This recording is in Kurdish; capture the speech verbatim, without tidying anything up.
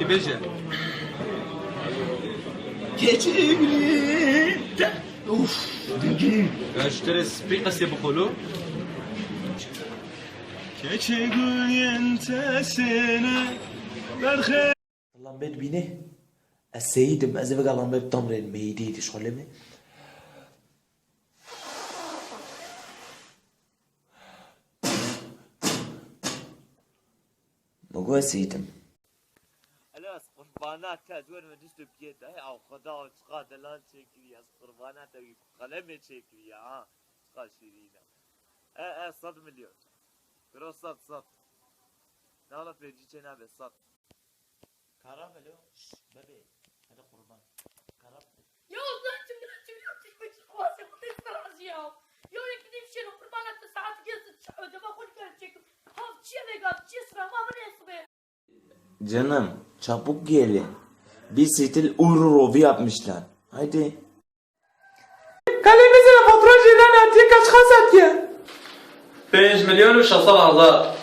Bêje. Keçê gulên te. Uf, dingî. Ya ji te re spî qesê bixolo. Keçê gulên te sêne berxe. Lambê dibîne. Ez Seyîd im, ez ê vega lambê bi tam rên meyîdî dişxulê me. Min got ez Seyîd im. Alo, ez qurbana te, dwer me dişt û biyê te. Hey, ew Xweda, çiqa delal çêkiriye, ez qurbana te wî qalemê çêkiriye, ha. Çiqa şîrîn e. E, e, sed milyon. Kuro sed, sed. Ne wala pêncî çê nabe, sed. Karab elo, şş, bebê. Hadi qurban. Karab. Ya Allah'ım, ya Allah'ım, ya Allah'ım, ya Allah'ım, ya. Ya yek bir şey, kurban et, saat gelsin, ödeme kul gerçek. Ha, çiye ve gaz, çiye sıra, ama bu ne sıra? Canım, çabuk gelin. Bir stil Uru Rovi yapmışlar. Haydi. Kalê min zêde fatura jêdan hatiye, kaç xas hatiye? Pênc milyon û şeş sed hezar.